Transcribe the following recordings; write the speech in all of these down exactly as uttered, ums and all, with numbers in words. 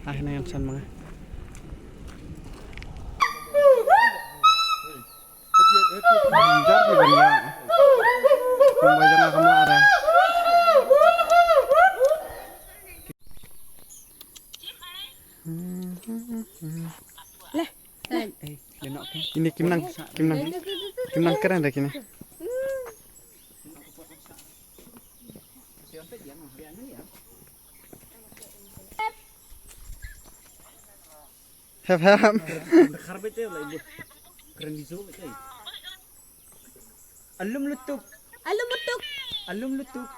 Ai, nang san manga. Ini kim nang, kim nang, kim nang kren da kine. Hep, hep. Alum lutuk. Alum lutuk. Alum lutuk.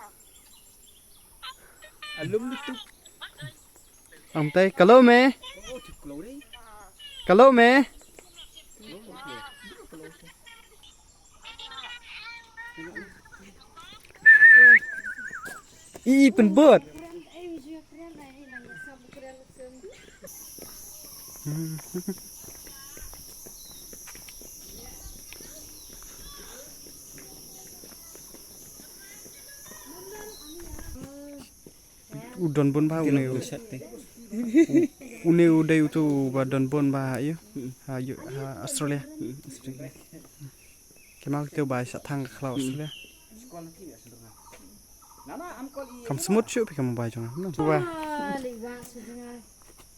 Alum lutuk. Am tai, kalo me. Kalo me. I, i pynbot. U don bun ba une u. Une u dei utu ba don bun ba ha ïa. Ha ïa, ha Australia. Kemal kito ba sa thang ka khlaw Australia. Kam smut shu phi kam ba jong. No. Ba.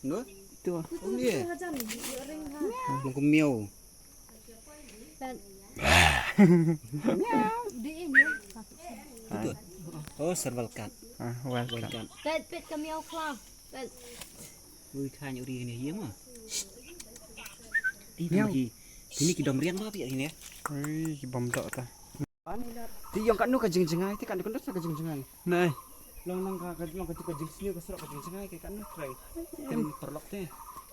No? Itu. Ini. Mungkin miau. Itu. Oh, serval kat. Ah, wild cat. Pet, pet ka miau khlaw. Pet. Ui, than uri ini, iya ma. Ini ki, ini ki dom riang ba pi ini ya. Ui, ki bom dok ta. Ti ïong katno ka jingjngai, ti katno ka jingjngai. Nai. Long nang ka, ka long ka, ka jingsniew ka surok ka jingjngai ka katno trai. Tem paralok te.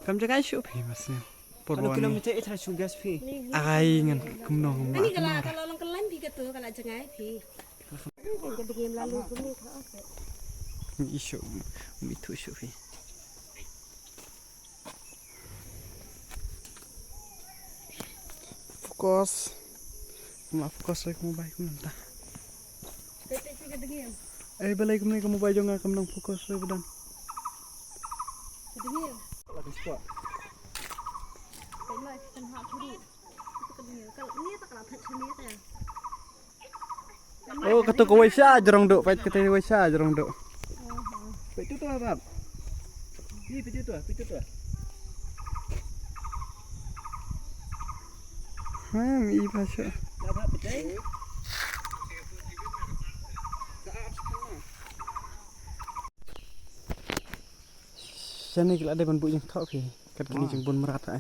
Kam jngai shuh phi mas ne. Por katno kilometer itra shu gas phi. Ai ngan kumno ngam. Ani kala kala long kala phi katu kala jngai phi. Ka dngiem lalu kumno ka. Ngi shuh, ngi tu shuh phi. Focus. Kumba focus lei ka mobile kumta. Ai balei kumne ka mobile jong nga kam nang focus lei ba don. Oh, katu ka wei sha jrong duk, peit katu wei sha jrong duk. Peit tu tu bab. Ni peit tu tu, peit tu tu. Ha, mi i pa sha. Shane ki la dei ban buh jingthoh phi. Kat kini jingbun mrad ai.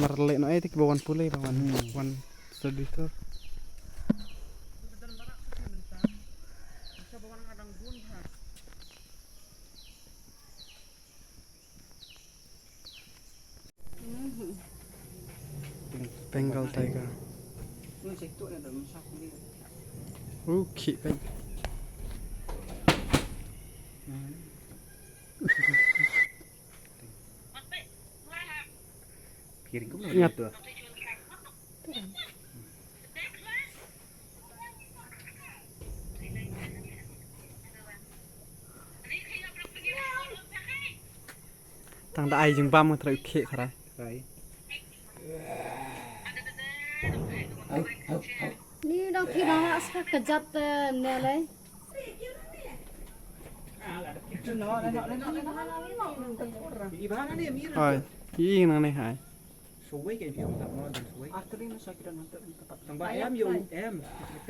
Mar leh noh ai te ki ba wan pule ba wan, wan study tour. Bengal tiger. Okay, peit. Piring kumno tu? Tang da ai jingbam nga trai u khie trai. Ni dang phi dang la ska ka jat te ne lei. Hai, i nang ne hai.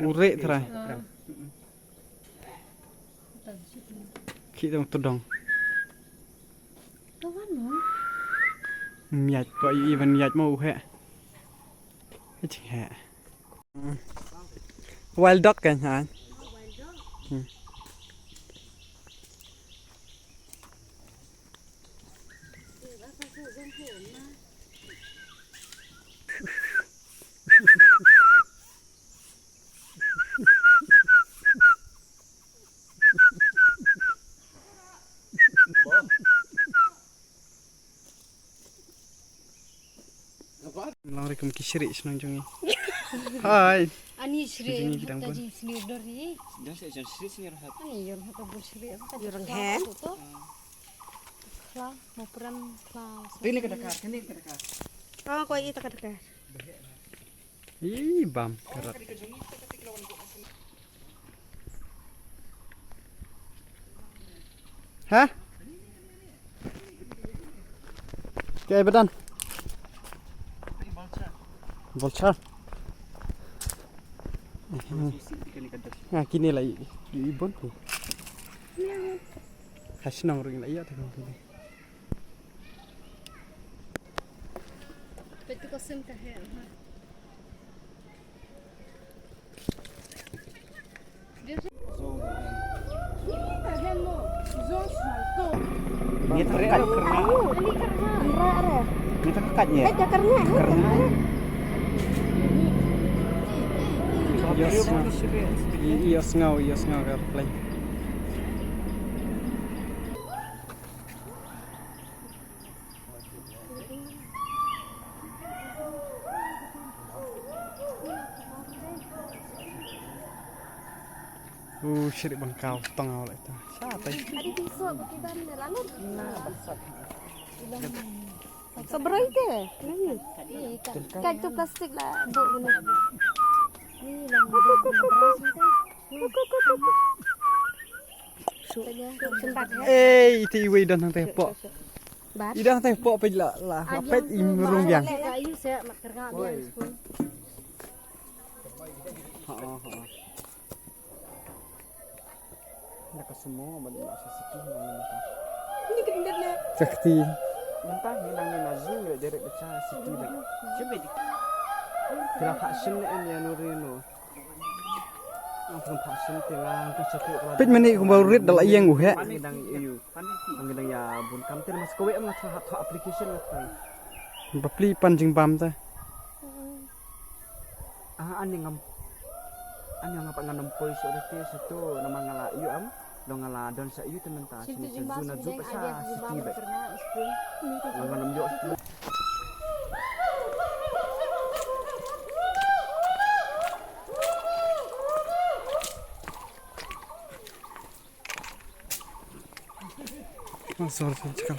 U re trai. Ki dong tu dong. Miat pa i ban miat mo u he. Ching he. Wild dog kan ha. Hmm. Kum ki shri shnong jong ngi. Hai. Ani shri, jong ngi ki dang bun. Jong shri dor hi. Jong shri, jong shri sini rahat. Ani yor ha ka bun shri. Yor heh. Khla, mo pran khla. Kini ka dakar, kini ka dakar. Oh, ko ita ka dakar. Ih, bam, karat. Ha? Kaei ba don? Vulture. Ah, kine la i, i bun. Ha shnong ruh la ïa te kong kine. Ngi ta kat. Ngi ta kat ngi. Ïohsngew, ïohsngew ka aeroplane. U shri bang kaw tong aw lai ta. Sha tai. Adi ti so ba ki ban ne lalu. Sabrai te. Kai tu plastik la bu guna. Ni lang. Ei, ite iwei don hangte hapoh. I don hangte hapoh peit la, la, la peit i mrung biang. Ha, ha. Ïa ka sumo ban ïa sa city. City. Mynta ngi dang ïa na zoo ïa direct ba sa city ba. Kira phah shim ne em ïa nuri no. Peit mane kumba u rit da la ïeng u heh. Ngi dang ïa u. Ngi dang ïa bun kam te mas kawei em nga thoh application nga thoh. Bapli pan jingbam te. Ah, ani ngam, ani ngam pat ngan ym poi sha rete sha to namar nga la ïoh am, long nga la don sha ïoh te mynta sha na ju na ju pat sha city bad. Long ngan ym ïoh. Sorry, sorry.